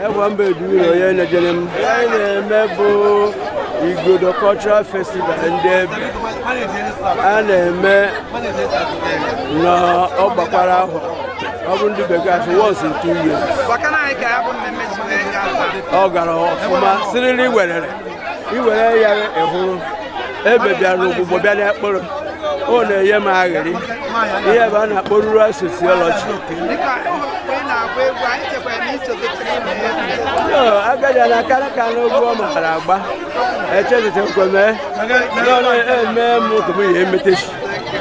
Egwa mba eduwiro onye na-ejere m. Anyị na-eme bụ Igodo Cultural Festival ndị ebe a na-eme n'ọgbakwara ahụ. Ọ bụ ndị bekee asị once in 2 years. Ọ gara ọfụma, siriri werere iwere ya ịhụrụ ebe bịara n'ogbugbo bịa n'ekpụrụ. Ọ na-enye m aghịrị ihe ebe a na-akpọ rural sociology. No, agadi na akara ka n'ogbu ọ mara agba echetetekwe mee n'ọnụ eme m ka m ihe emetechi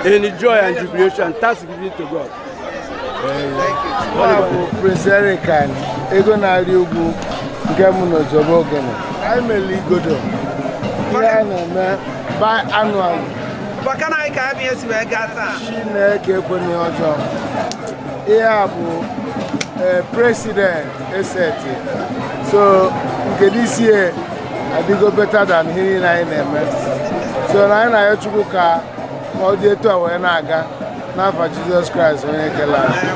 in joy and jubilation, thanksgiving to God. Ọ bụ Prince Eric anyị, ego na-arị ugwu nke mụ na Ojobo Ogene. Anyị mere Igodo ihe a na-eme bi-annual. Chineke ekwenye ọjọọ. Ihe a bụ president eseti, so nke this year adịgo better than ihe niile anyị na-eme. So na anyị na-ayọ Chukwu ka ọ dị etu a wee na-aga n'afa Jizọs Kraịst onye kele anyị.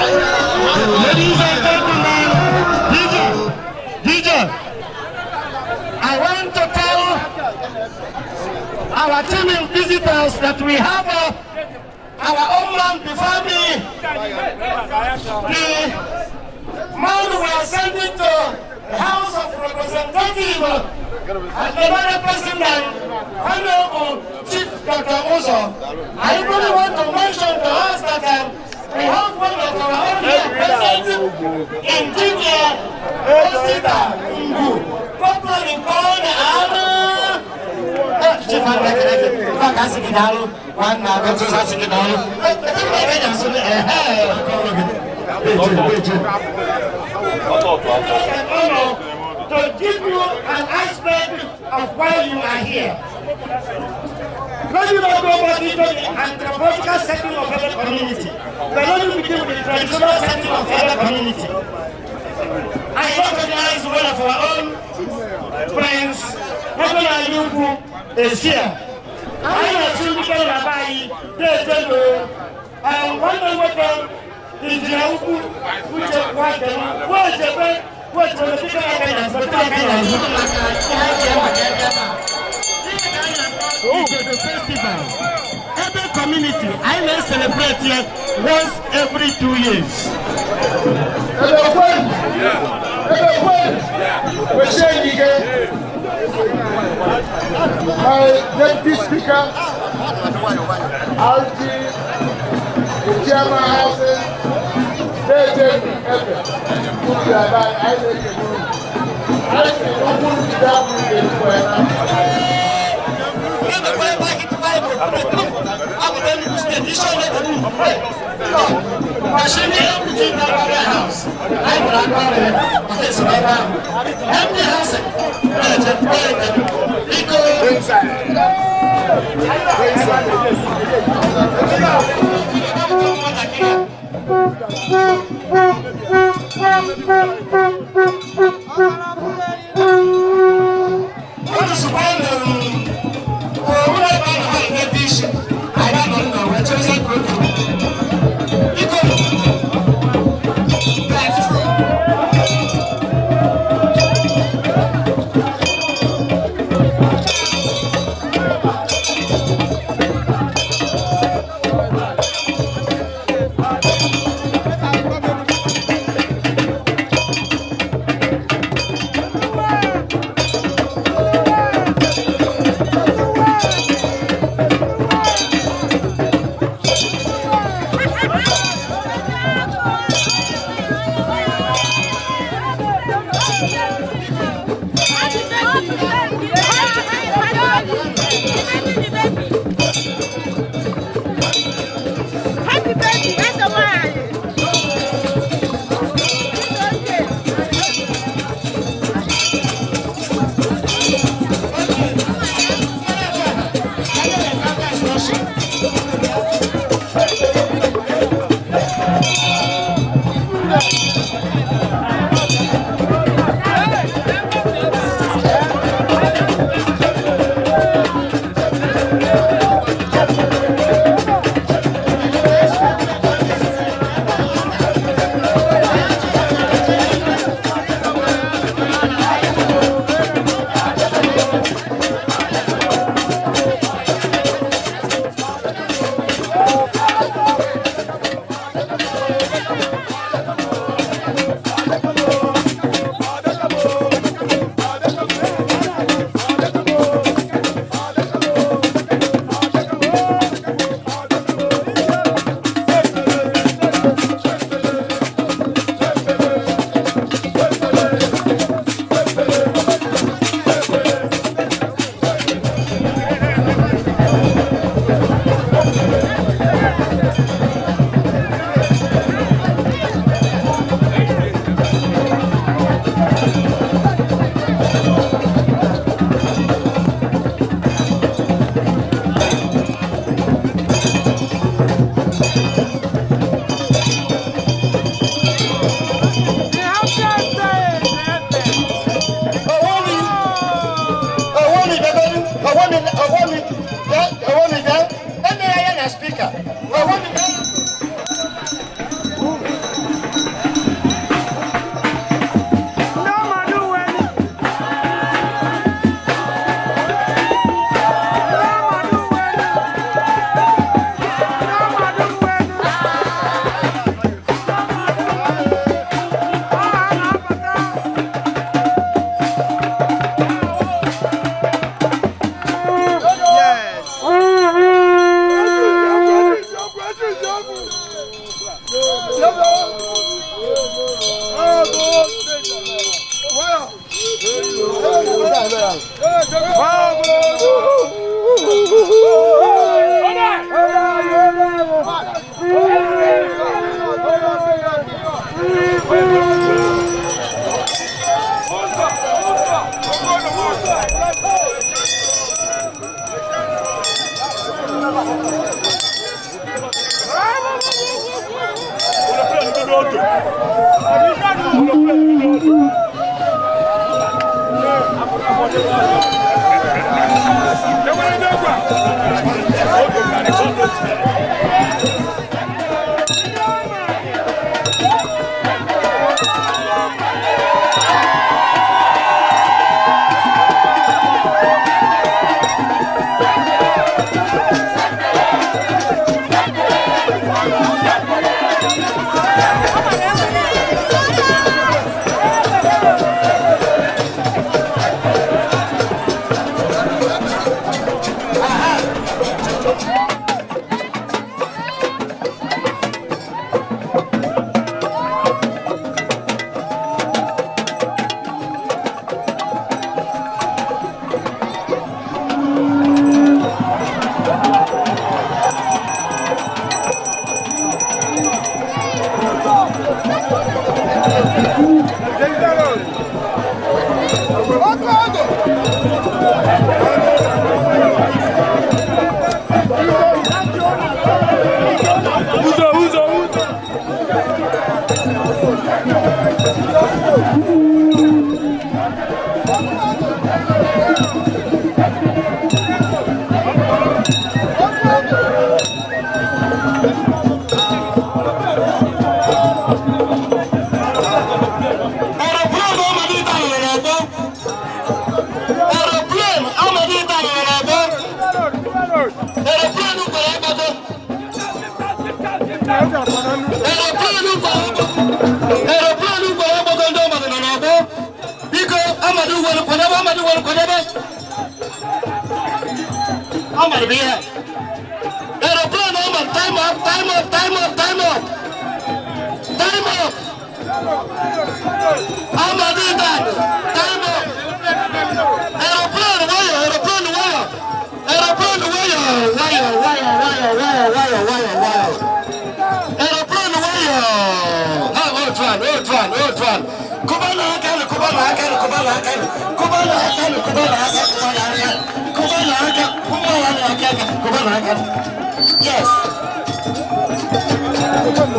Ladies and gentlemen, DJ, DJ, I want to tell our teaming visitors that we have our own man before me. The man we are sending to the House of Representatives and the other person than Honorable Chief Dr. Uzo. I really want to mention to us that we have one of our own here present, Engineer Osita Ngu, popularly called Aru. Chief Maka. Nwanna Akọtụsa sị gị daalụ. To give you an aspect of of why you are here. Let me not go back into the anthropological setting of every community, but let me begin with the traditional setting of every community. I recognize one of our own friends, Reverend Ayubu, is here. Anyị na-asụ ndị bịara na be anyị na-eje. Nwanne m nwoke, Injinia Ukwu Uche Nwakem, wee wee dịka aka na azụ, dịka aka na azụ. Ijedo Festival. Every community, I may celebrate here once every 2 years. Ebe kwenu! Ebe kwenu! Wesie ngige! My Deputy Speaker, RG, the Chairman Housing, Deje Efe, unu aba anyị na-ekele unu. Anyị sị okwu njide ahụ ga-ekwu ya na. Happy birthday, that's a lie. Ọwọ́ mi, ọwọ́ mi bẹ́bẹ́rú, ọwọ́ mi, ọwọ́ mi, ọwọ́ mi bẹ́, ẹni ayé na speaker, ọwọ́ mi bẹ́. Ụzọ, ụzọ, ụzọ. Aeroplane Amadita nọ n'ọgbọ. Aeroplane Amadita nọ n'ọgbọ. Aeroplane kwere agbago. Aeroplane kwere agbago. Aeroplane kwere agbago ndị ọmadụ nọ n'ọgbọ. Biko Amadu were kwadebe, Amadu were kwadebe. Amadu bụ ihe. Aeroplane Amadu, time up, time up, time up, time up. Time up. Amadu Idan, time up. Aeroplane wire, aeroplane wire. Aeroplane wire, wire, wire, wire, wire, wire, wire, wire. Aeroplane wire. Ah, hold on, hold on, hold on. Kubana aka, kubana aka, kubana aka, kubana aka, kubana aka, kubana aka, kubana aka, kubana aka, kubana aka. Yes.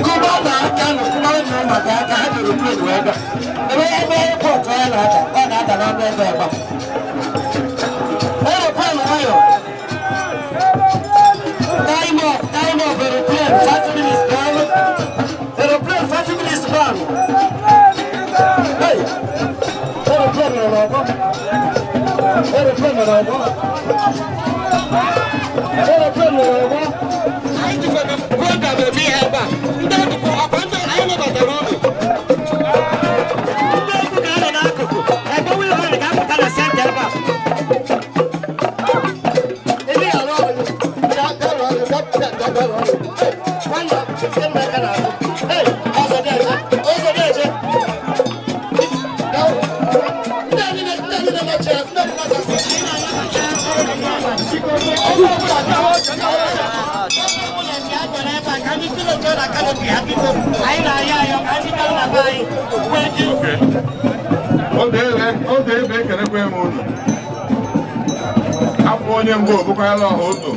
Kubana aka, kubana maka aka, ha aeroplane wee bịa. Ebe ebe airport ọ na-ada, ọ na-ada n'ọnụ ebe ebe a. Aeroplane nwayọ. Time up, time up, aeroplane, 30 minutes down. Aeroplane, 30 minutes down. Hey, aeroplane nọ n'ọgbọ. Aeroplane nọ n'ọgbọ. Aeroplane nọ n'ọgbọ. Anyị jikwa na program eme ihe ebe a. Ndị akụkụ, ọkwa ndị anyị nabatara unu. Ndị egwu ga-anọ n'akụkụ. Ebe wheel van ga-apụta na senta ebe a. Ebe ya arụ ọrụ. Bịa, bịa rụọ ọrụ, bịa, bịa, bịa, bịa rụọ ọrụ. Hey, nwanna, sie m aka n'azụ. Hey, ọzọ dị eje, ọzọ dị eje. Bịa, ndị anyị na- ndị anyị na-anọchi azụ, ndị anyị na-anọchi azụ, anyị na-anọchi azụ. Onye ọbụla bịa, onye ọbụla nke a bịara ebe a, ka ndị village na canopy ha biko. Anyị na-ayọ ayọ ka ndị bịara na be anyị nwee ike. Oge ebe ekelekwe m unu. Abụ onye mbụ obukwala ọha odo.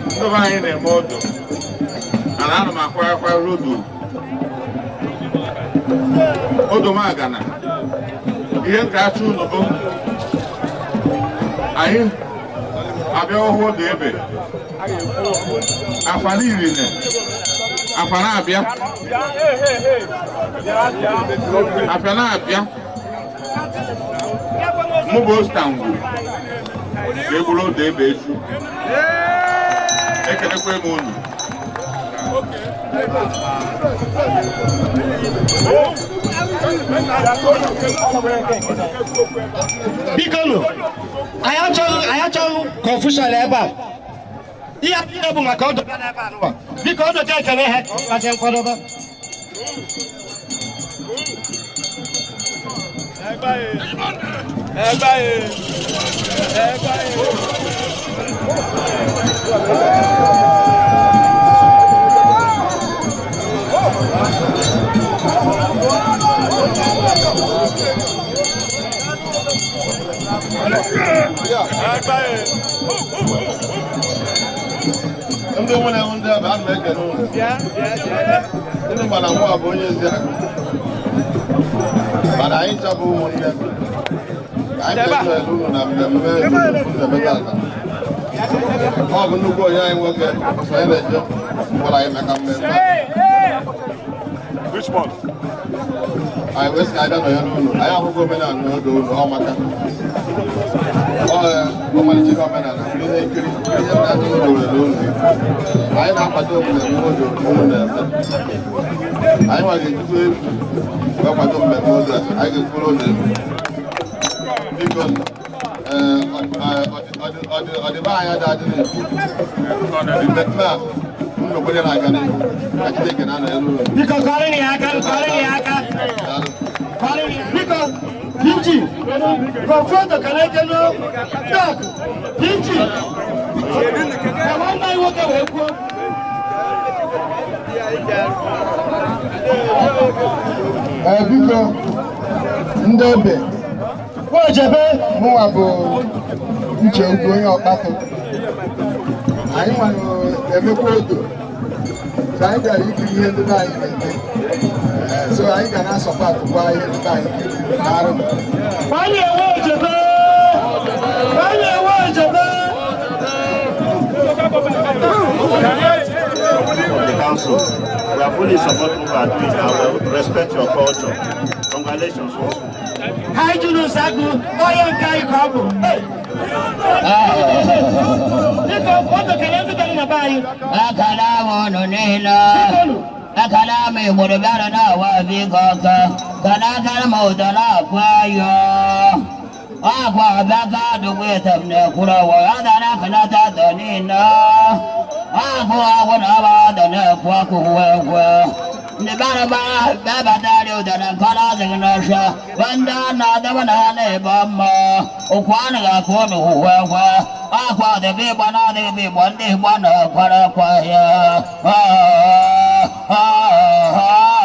Ndị be anyị na-eme odo. Ana ana m akwa akwara odo. Odo m agana. Ihe m ga-achọ unu bụ anyị abịa ọhụụ odo ebe. Afa niile afa na-abịa. Afa na-abịa. Mụ bụ Ostangwu ga-egburu odo ebe echu. Ekelekwe m unu. Biko nụ, anyị achọghị anyị achọghị confusion ebe a. Ihe a niile bụ maka ọdụ bịa n'ebe a nụwa. Biko ọdụ ka ekele ha ka ọ gbazie nkwadobe. Ndị nwere ndị ebe a na-ekele unu. Ndị mana mụ bụ onye ezi akụ. Mana anyị ncha bụ ụmụnne. Anyị na-ekele unu na mmemme unu na-eme tata. Ọ bụ nnukwu onye anyị nwoke Sonye na-eje gwara anyị maka mmemme a. Anyị wee sị ka anyị bịa nọnyere unu. Anyị ahụgo omenala n'oge unu ọ maka. Ọ ọmalịcha ihe omenala, ihe nkiri, ihe na-adị unu were unu. Anyị na-akwado mmemme odo unu na-eme. Anyị nwa ga-ejikwa egwu wee kwado mmemme odo a. Anyị ga-ekwuru unu egwu. Biko, ee, ọdịbe anya dị adị n'Igbo. Mmemme a unu kwenye na-aga n'ihu ka Chineke na-anọnyere unu. Biko kọrọ ya aka, kọrọ ya aka. Daalụ. Kọrọ ya. Biko, PG, confront the Canadian dog. PG. Ka nwanne anyị nwoke wee kwuo. Ee, biko, ndị ebe Ojebe. mụnwa bụ Uche Ugwu, onye Ọkpatụ. Anyị nwanụ emekwa odo, so anyị bịara ikiri ihe ndị be anyị na-eme. Ee, so anyị ga na-asọpatụkwa ihe ndị be anyị na-arụ. Kwanye ewe ojebe. Kwanye ewe ojebe. Of the council. We are fully supporting what you are doing and we respect your culture. Congratulations once more. Ha jụrụ sagụ onye nke anyị ka ọ bụ. Hey! Biko, otu kele ndị bịara na be anyị. Akala m unu niile. Akala m igboro bịara na-awa biko ka kana akara m ụdọ na-akwa ya. Akwa abịaka dụgwa ite m na-ekwuru ọwọ ya dara kanata dọ niile. Akụ agwụ na ọba dọ na-ekwu ọkụ ekwe. Ndị bara bara bịabatara ụdọ na nkọrọ adịghị n'ọsọ. Ndị a na-adọba na ha na-ebe mma. Ụkwụ anaghị akụ ụnụ hụhụ ekwe. Akwa dịbe ịgba na-adịghị bụ ịgba ndị ịgba na-akwara akwa ya. Ah, ah, ah.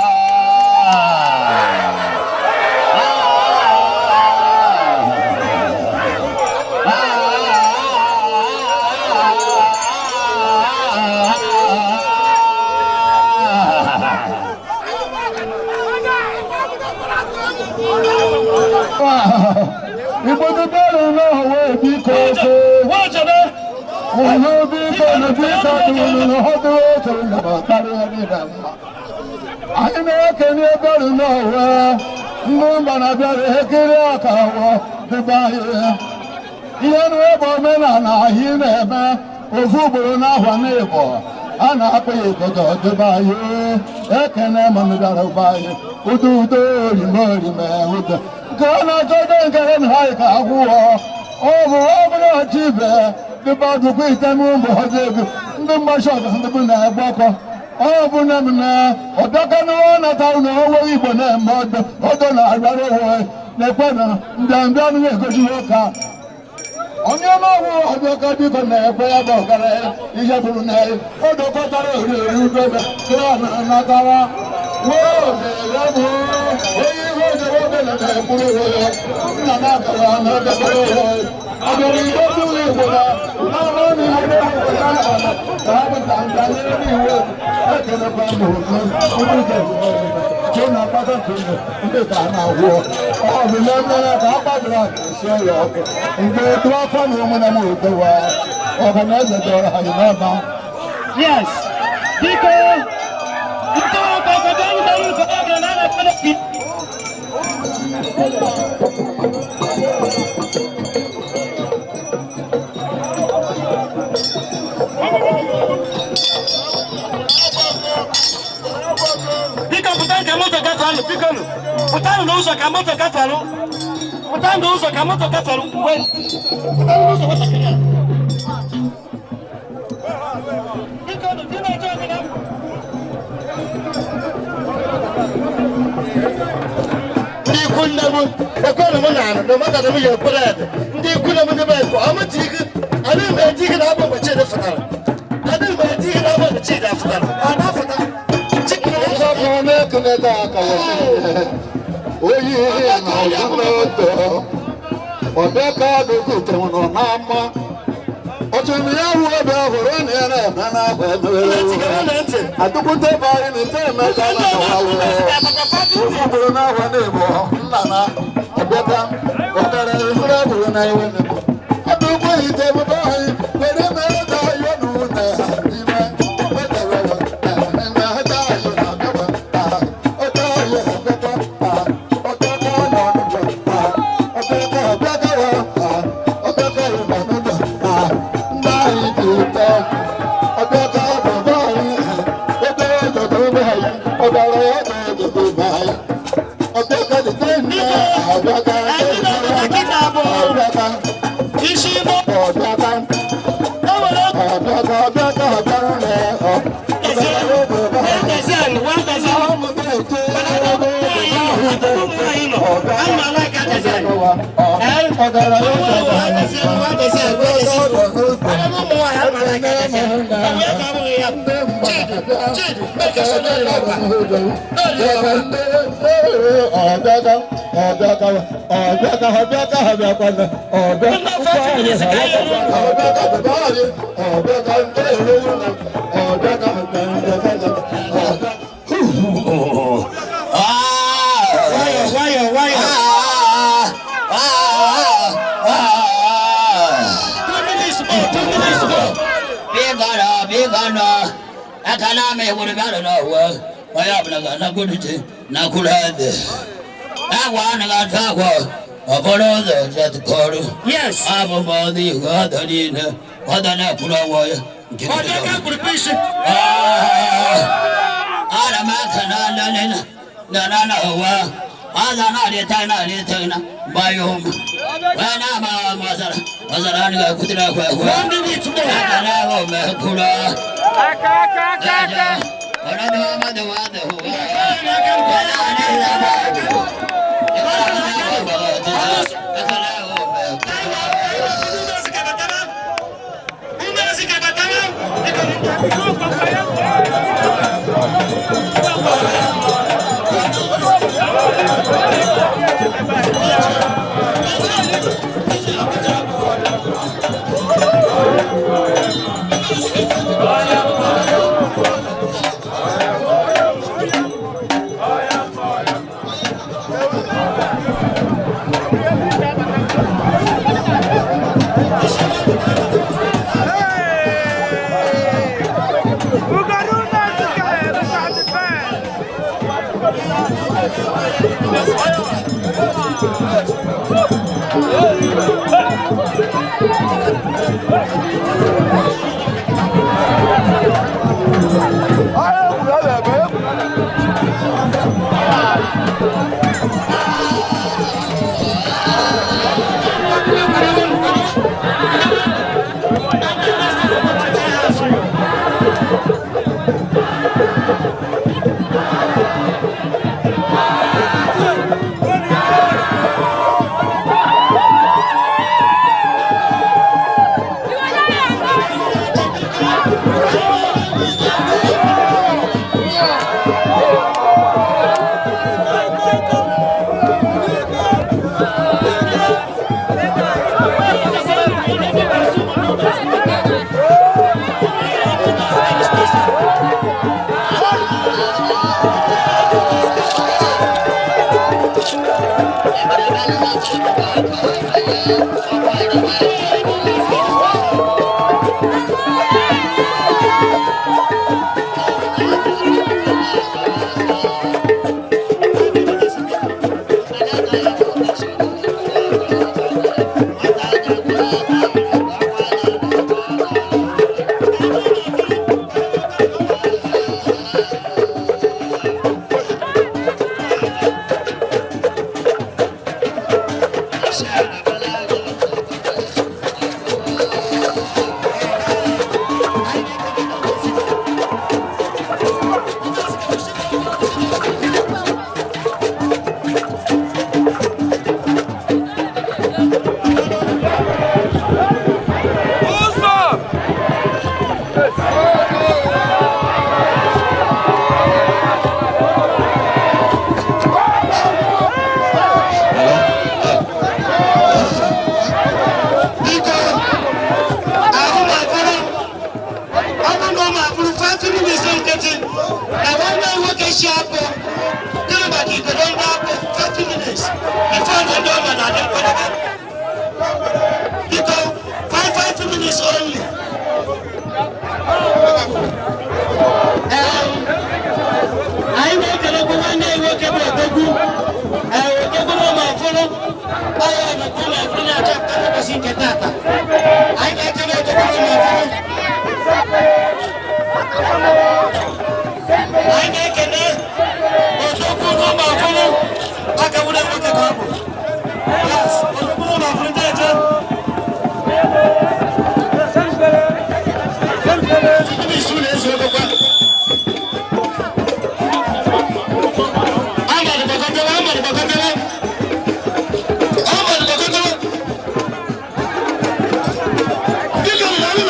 Igbo dịbere n'ọwa biko ofe. Ojebe. Ụlọ biko na biko dụrụ na ọdụ otu na karịa niile mma. Anyị na-ekenye ebere n'ọwa ndị mba na-abịara ekiri aka ụwa dịbe anyị. Ihe nụ ebe omenala anyị na-eme ofu ugboro n'ahwa n'ịbọ a na-akpọ ya obodo dịbe anyị. Ekene ma bịara ụba anyị udo udo orime orime udo nke ọ na-achọdo nke na ha ka agwụọ ọ bụ ọ bụrụ ọchị ibe dịbe ọdụkwa item ụmụ ọjọọ ego ndị mgbasa ọga ndị bụ na-agbakọ ọ bụ na m na ọbịaka n'ụwa nata ụlọ onwe Igbo na-eme ọdọ ọdọ na-arịara onwe na-ekwe na mbịambịa na-egosi nwoke a onye ọma ọgwụ ọbịaka biko na-ekwe ya bụ ọkara ya ihe bụrụ na ya o dokọtara oriri udobe kịra na natara wee ya bụ onye ihe ojebe obele na-ekwuru onwe ya nna na-akara na edebere onwe ya ọbịara igbo bụrụ Igbo na na-ama na ihe na-ekwu na ka ha pụta nta n'elu iwu ekelekwa m ụzọ na-akpata ndị ka a na-agwọ ọ bụ na mmere ka a kpadoro aka esi ọrịa ọkụ mgbe etu afọ na ụmụ na m udowa ọhaneze dọrọ ha n'ọba. Yes. Biko. Ntụrụ ka obodo anyị bara ụkọ ọ bụla na a na-akpọ Biko pụta ka moto gafeanụ, biko nụ. Pụtanụ n'ụzọ ka moto gafeanụ. Pụtanụ n'ụzọ ka moto gafeanụ. Wee. Pụtanụ n'ụzọ nwatakịrị a. Biko nụ, dị na-eje ọgịda. Ndị ikwu nne m ekwere m na na mmadụ na m ya ekwere ede ndị ikwu nne m ndị be ekwe ọmụ ji ike adịghị m eti ihe na-abụ mgbe Chidi fụtara, adịghị m eti ihe na-abụ mgbe Chidi afụtara ọ na-afụta. Oyi na ọzọ ọbịaka dụkute nọ n'ama ọchịrị ya wụ ebe hụrụ na ya na-eme n'akwa emewere adụkwute be anyị na ite emeka na ofu ugboro n'ahwa n'Igbo nna na ọbịaka ọkara. Yes. Nke tata anyị na-ekele otokwuru n'ọfụrụ. Anyị na-ekele odogwu n'ụlọ ọfụrụ aka wure nwoke ka ọ bụ. Yes, odogwu n'ụlọ ọfụrụ ndị eje. Ndị isi ụlọ ezi ogokwa. Amadu Bakotele, Amadu Bakotele. Amadu Bakotele. Biko, na ọnụ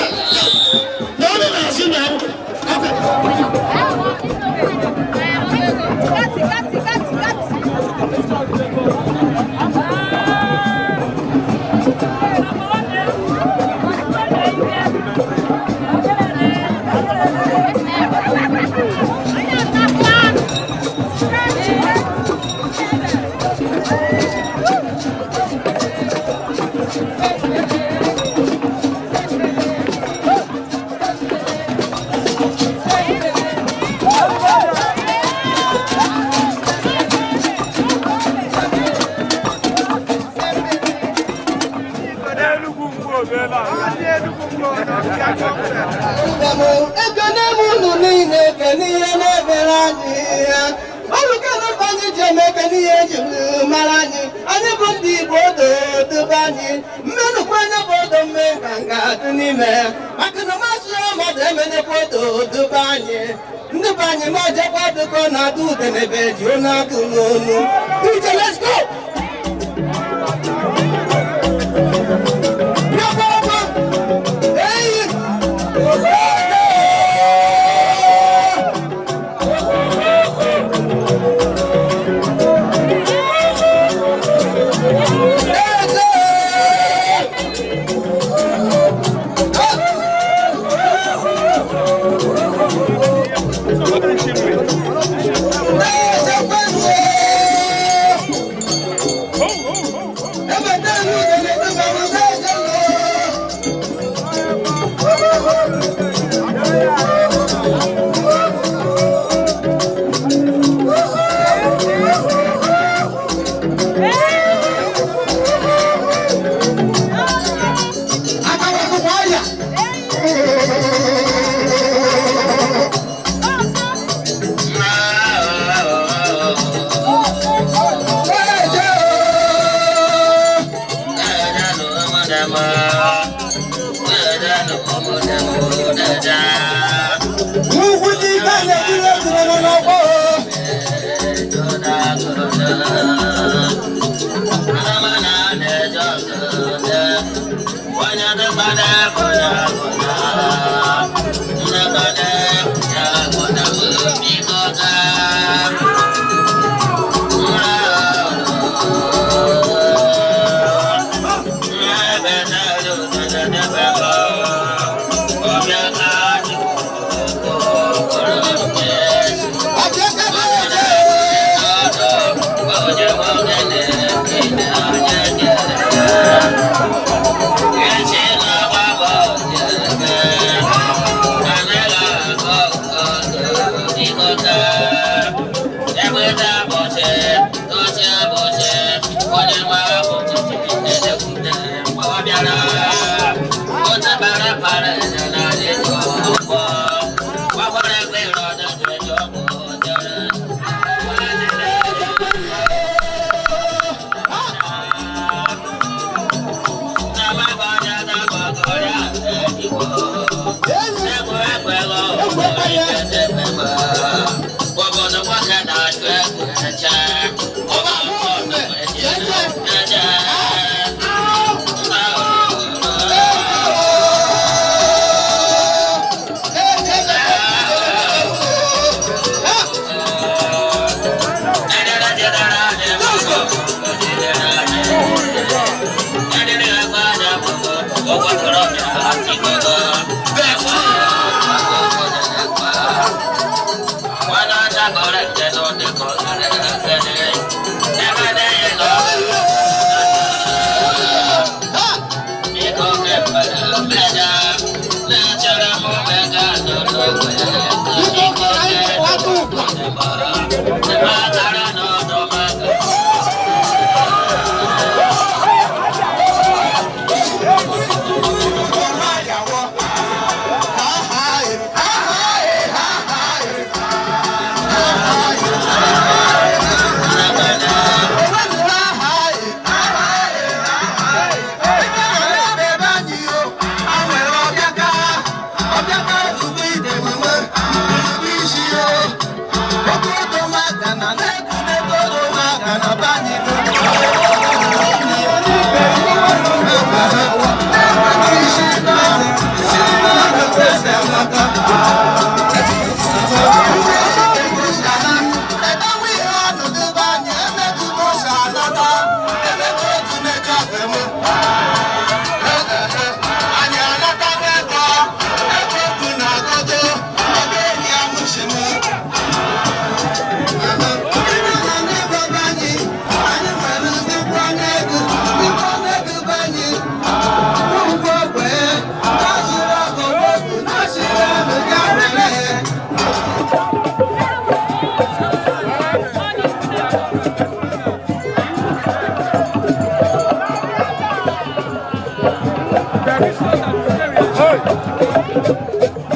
na ọnụ na-asị na Gati, gati, gati, gati. Ekene m unu niile, ekene ihe na-ebere anyị ihe ọrụkene mba anyị ji eme, ekene ihe eji mara anyị. Anyị bụ ndị Igbo, ododobe anyị mmenukwu anya bụ odo mme ka nga dị n'ime ya, maka na masị mmadụ emenekwa ododobe anyị. Ndị be anyị ma jekwa dịkọ na-adụ ude n'ebe ji onu agụ n'onu. DJ, let's go! Eyi! Ugwu dị ike na-eburu ezuru nọ n'ọgbọ.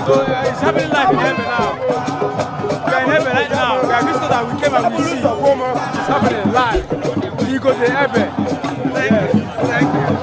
So it's happening live in heaven now. We are in heaven right now. We are visitors that we came and we see. It's happening live. You go to heaven. Thank you. Thank you.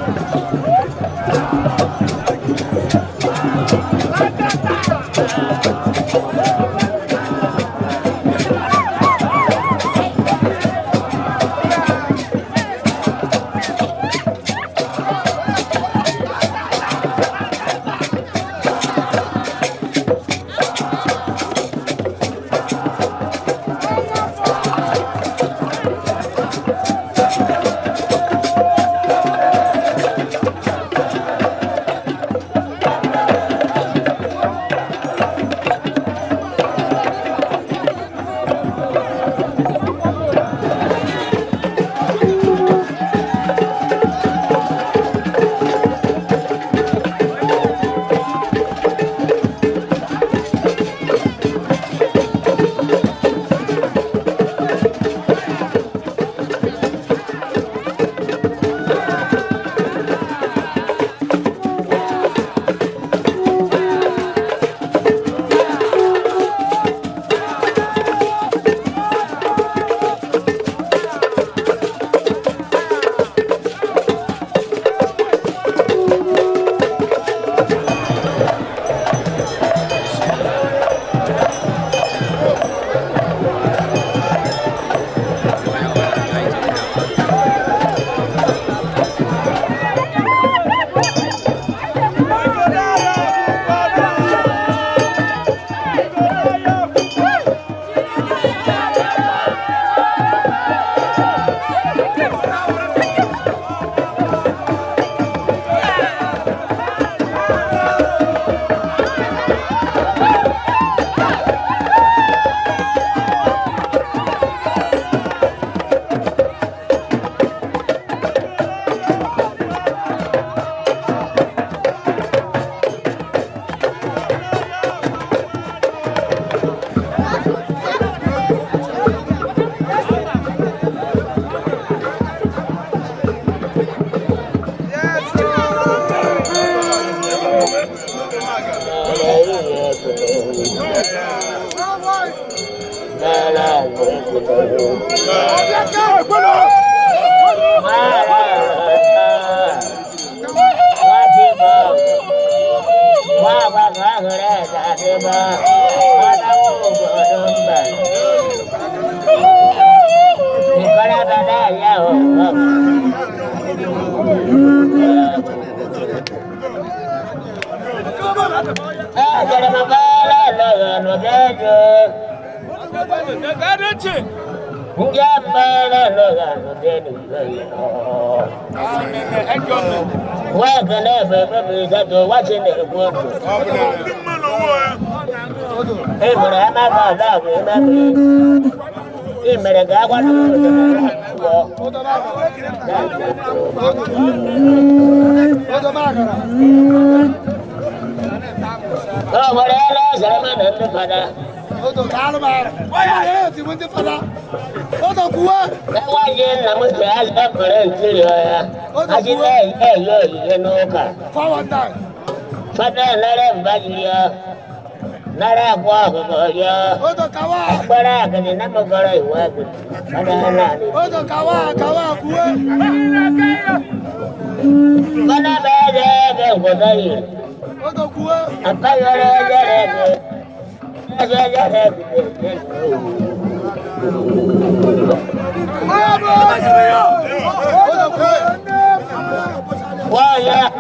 Fada nara mbajiyo, nara kwa kukoyo, kwa kani namogoro iwagu, fada nani. Odo kawa kawa kuwe. Fada bebe ke kukoyo. Odo kuwe. Apa yore yore ke, yore yore ke. Odo kuwe. Wa ya.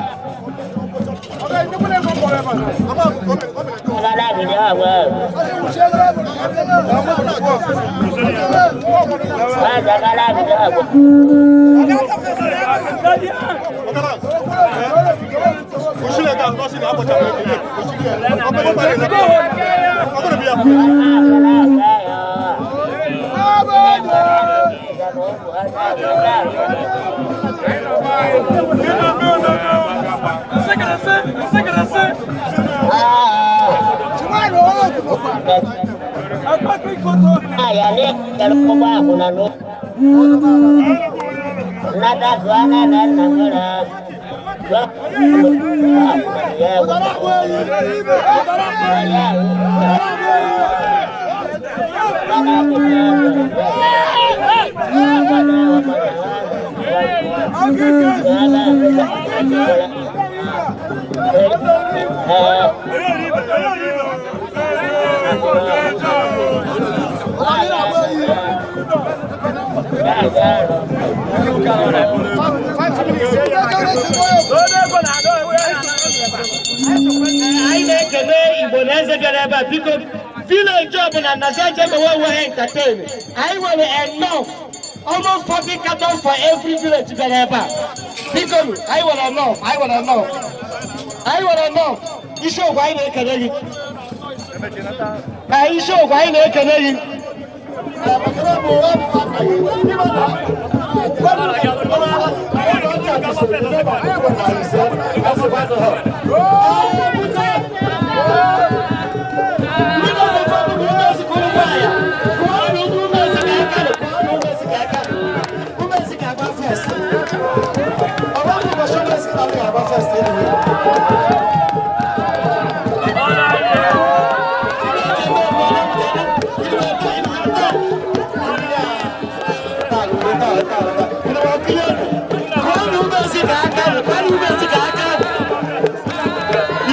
Anyị na-ekele Igbo na eze bịara ebe a. Biko, village ọbụla na jejemewe onwe entertain. Anyị nwere enough, almost 40 cartons for every village bịara ebe a. Biko, anyị nwere enough, anyị nwere enough, anyị nwere enough. Isiokwu, anyị na-ekele gị. Ee, isiokwu, anyị na-ekele gị.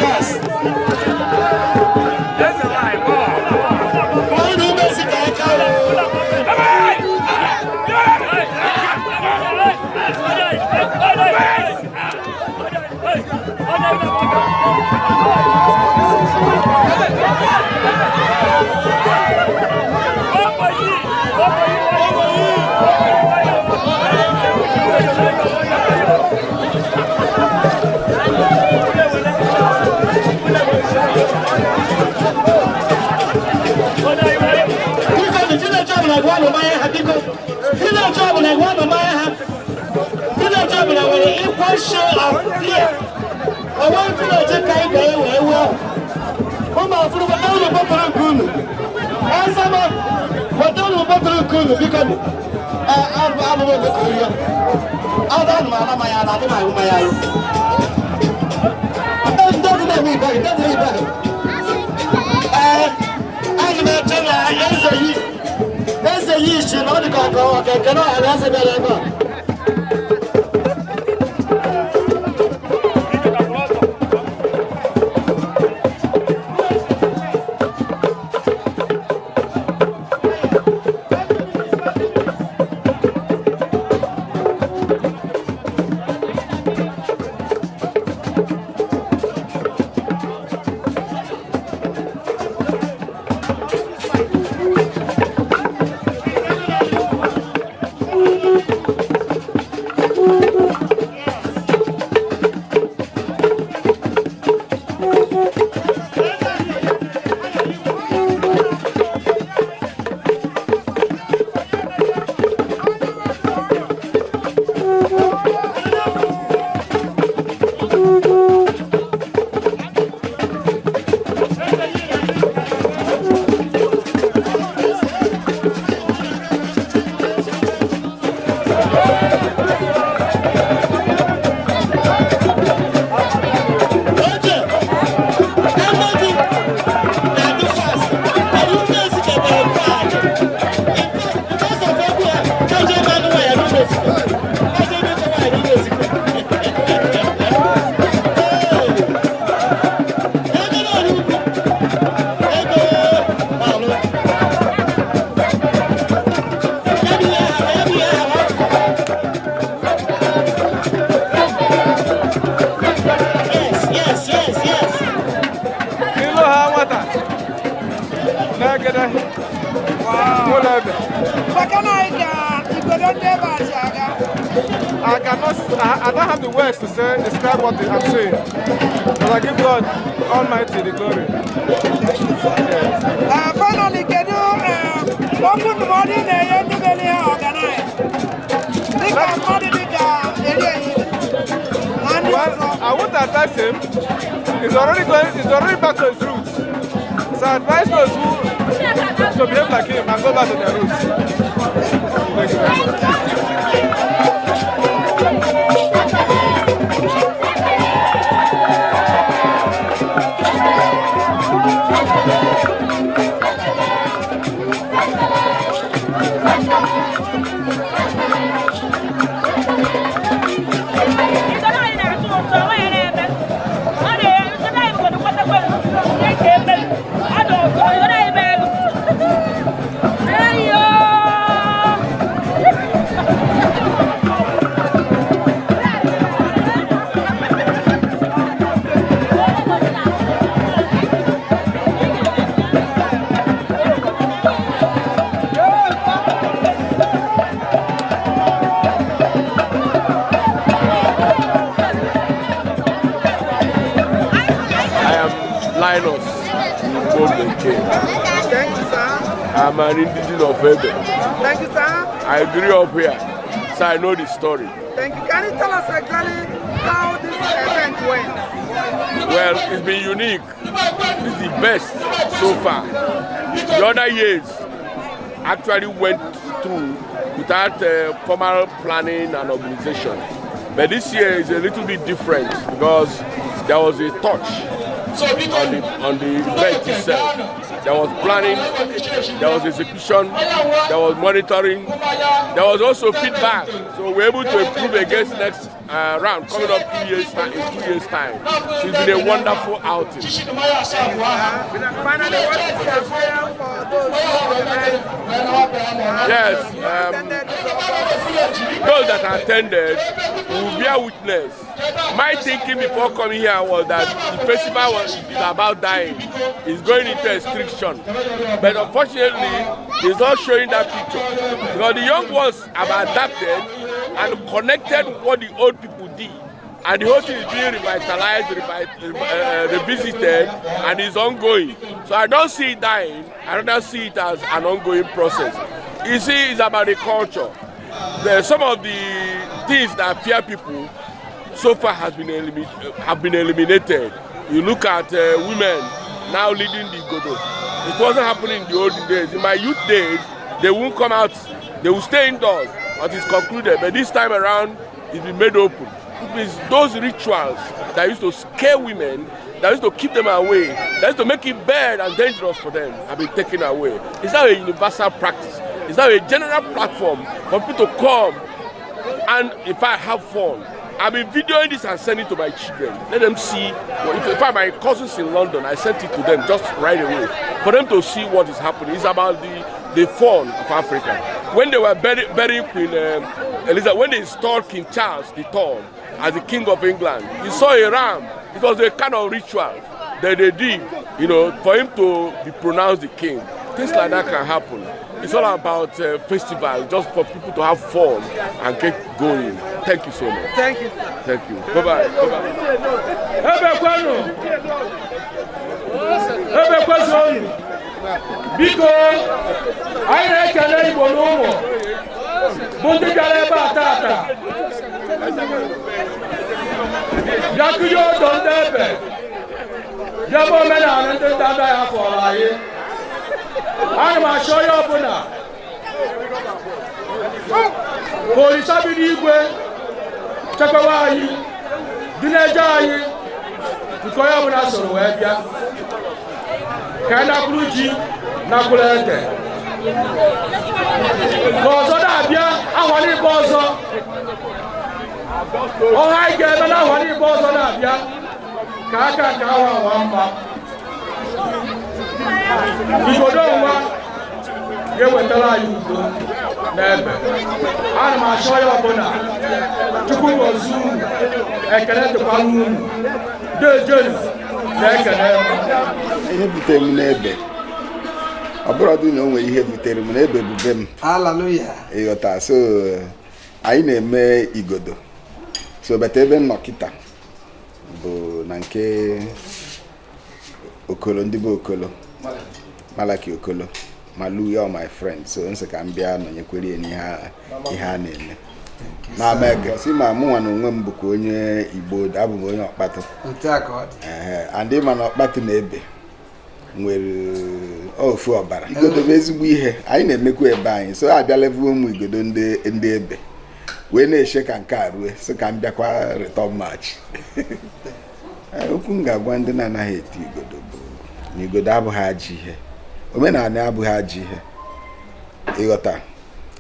Yes. Village ọbụla gwa nụ mmanya ha. Village ọbụla nwere equal share of beer. Onwe village ka anyị ga-ewe ewu ahụ. Ụmụ afụrụ, weta unu bọtụlụ nke unu. Ezema, weta unu bọtụlụ nke unu, biko nụ. Ee, abụ m omekọ ihe. Ada anụ m ala mmanya ala, adị m aṅụ mmanya arụ. Ndị dị na-eme ibe gị, ndị dị ibe gị. Ee, ana m eche na eze yi eze yi isi na ọ dị ka ọka ọka ekele ọha na eze bịara ebe a. Oche, Amadi na-adị fast, and Umezi kebere bad. Because of egwu a, Eje ebe anụ nwaanyị n'Umezi. Eje ebe ịchọ nwaanyị n'Umezi. Ego na-eru ugwu. Ego na-alụ. Ya bụ ihe aha, ya bụ ihe aha. Yes, yes, yes, yes. Ilu ha nwata na-egede ụlọ ebe. Maka na anyị ka igodo ndị ebe a si aga. I cannot, I don't have the words to say, describe what I'm saying. But I give God Almighty the glory. Finally, kedu okwu ndụmọdụ ị na-enye ndị mere ihe organize? Dịka mmadụ dịka eri enyi na ndị Well, ọzọ. I won't advise him. He's already going, he's already back to his roots. So I advise those who to behave like him and go back to their roots. Thank you very much. Linus Mbobeke. Thank you, sir. I'm an indigene of Ebe. Thank you, sir. I grew up here, so I know the story. Thank you. Can you tell us exactly how this event went? Well, it's been unique. It's the best so far. The other years actually went through without formal planning and organization. But this year is a little bit different because there was a touch on the event itself. There was planning, there was execution, there was monitoring, there was also feedback. So we're able to improve against next round coming up 2 years time, in 2 years' time. So it's been a wonderful outing. Finally, what is your prayer for those who organized? Yes, those that attended will bear witness. My thinking before coming here was that the festival is about dying, it's going into extinction. But unfortunately, it's not showing that picture. Because the young ones have adapted and connected what the old people did. And the whole thing is being revitalized, revisited, and is ongoing. So I don't see it dying. I don't see it as an ongoing process. You see, it's about the culture. Some of the things that fear people so far have been eliminated. You look at women now leading the Igodo. It wasn't happening in the olden days. In my youth days, they won't come out. They will stay indoors until it's concluded. But this time around, it's been made open. It means those rituals that used to scare women, that used to keep them away, that used to make it bad and dangerous for them, have been taken away. It's now a universal practice. It's now a general platform for people to come and, in fact, have fun. I've been videoing this and sending it to my children. Let them see. Well, in fact, my cousins in London, I sent it to them just right away for them to see what is happening. It's about the fun of Africa. When they were burying Queen Elizabeth, when they installed King Charles III as the King of England, he saw a ram. It was a kind of ritual that they did for him to be pronounced the king. Things like that can happen. It's all about festival, just for people to have fun and get going. Thank you so much. Thank you. Thank you. Bye-bye. Bye-bye. Ebe kwenu, Ebe kwezuonu. Biko, anyị na-ekele Igbo na ụmụ bụ ndị bịara ebe a tata bịa kụnye odo ndị Ebe, bịa bụ omenala ndị nna nna ya fọrọ anyị. Ana m achọ onye ọbụla ka Olisa bi n'igwe chekwawa anyị dị na-eje anyị nke onye ọbụla soro wee bịa ka anyị nakwuru ji, nakwuru ede, ka ọzọ na-abịa ahwa n'igbe ọzọ ọha anyị ga-eme na ahwa n'igbe ọzọ na-abịa ka aka nke ahụ awa mma. Igodo nwa ga-ewetara anyị udo n'Ebe. Ana m achọ ya ọbụla Chukwu gozie unu. Ekele dịkwara unu dejenu na-ekele m. Ihe butere m n'Ebe, ọ bụrụ dị na o nwere ihe butere m n'Ebe bụ be m. Hallelujah. Ịghọta? So anyị na-eme igodo, so bata ebe m nọ kịta bụ na nke Okolo, ndị bụ Okolo, Malaki Okolo Malu ya, my friend. So nsị ka m bịa nọnyekwere ya n'ihe ihe a na-eme ma mege si ma mụnwa na onwe m bụkwa onye Igbo, abụ m onye Ọkpatụ. Otu a ka ọ dị. Ehe, and ịma na Ọkpatụ na Ebe nwere ofu ọbara. Igodo bụ ezigbo ihe anyị na-emekwa ebe anyị, so abịala vuo ụmụ igodo ndị Ebe wee na-eche ka nke a rue, so ka m bịakwa return match. Okwu m ga-agwa ndị na-anaghị eti igodo bụ na igodo abụghị ajọ ihe, omenala abụghị ajọ ihe. Ịghọta?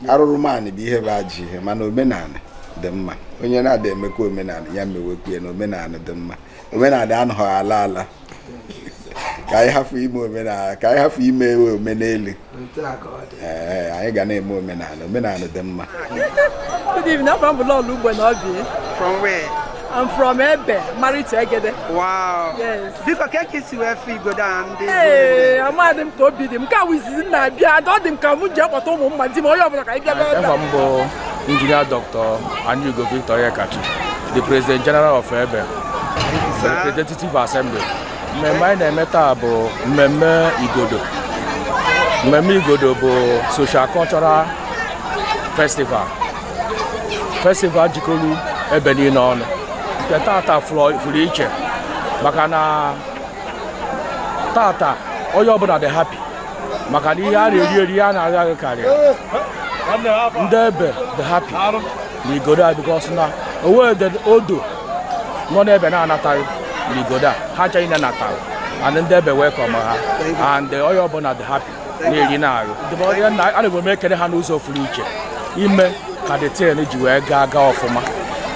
Arụrụmanị bụ ihe bụ ajọ ihe, mana omenala dị mma. Onye na-ada emekwa omenala ya mewekwa ya, na omenala dị mma. Omenala anọghị ala ala. Ka anyị hafụ ime omenala, ka anyị hafụ ime omenelu. Otu a ka ọ dị. Ee, anyị ga na-eme omenala. Omenala dị mma. Good evening. I'm from Bulolu Ugbenobi. From where? I'm from Ebe, married to Egede. Wow. Yes. Biko, ka ka isi wee fụ igodo a ndị Ee, amadị m ka obi dị m. Nke a wụ izizi m na-abịa. Ọ dị m ka m ji akpọta ụmụ m ma di m, onye ọbụla, ka anyị bịa ebe Afa a. m bụ Engineer Dr. Anyugo Victor Onyekachi, the President General of Ebe Representative Assembly. Mmemme anyị na-eme taa bụ mmemme Igodo. Mmemme Igodo bụ social cultural festival, festival jikọrọ ebe niile ọnụ. Nke tata fụrụ iche maka na tata onye ọbụla dị happy, maka na ihe a na-eri eri, ihe a na-agha agha karịa. Ndị Ebe dị happy na Igodo a because na owe odo nọ n'ebe na-anataghị n'igodo a, ha ncha niile natara, and ndị Ebe welcome ha, and onye ọbụla dị happy na-eri na-arụ. A na-egbe m ekele ha n'ụzọ furu iche ime ka the thing ji wee gaa gaa ọfụma,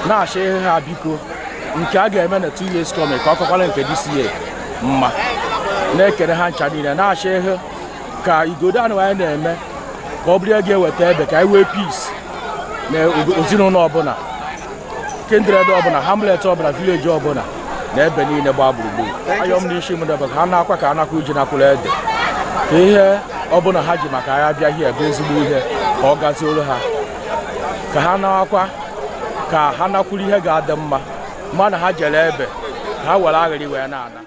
na-achọ ihe ha. Biko, nke a ga-eme na 2 years coming, ka ọ kọkwara nke DCA mma. Na-ekele ha ncha niile, na-achọ ihe ka Igodo anụ anyị na-eme ka ọ bụrụ ihe ga-eweta ebe ka anyị wee peace na ezinụlọ ọbụla, kindred ọbụla, hamlet ọbụla, village ọbụla na ebe niile gbaa gburugburu. Ayọ m n'isi m debe ka ha na-akwa, ka ha nakwa iji nakwụrụ ede, ka ihe ọbụla ha ji maka ya bịa hie bụ ezigbo ihe, ka ọ gaziolu ha, ka ha na-akwa, ka ha nakwuru ihe ga-adị mma, ma na ha jere ebe ka ha were aghịrị wee na-ana.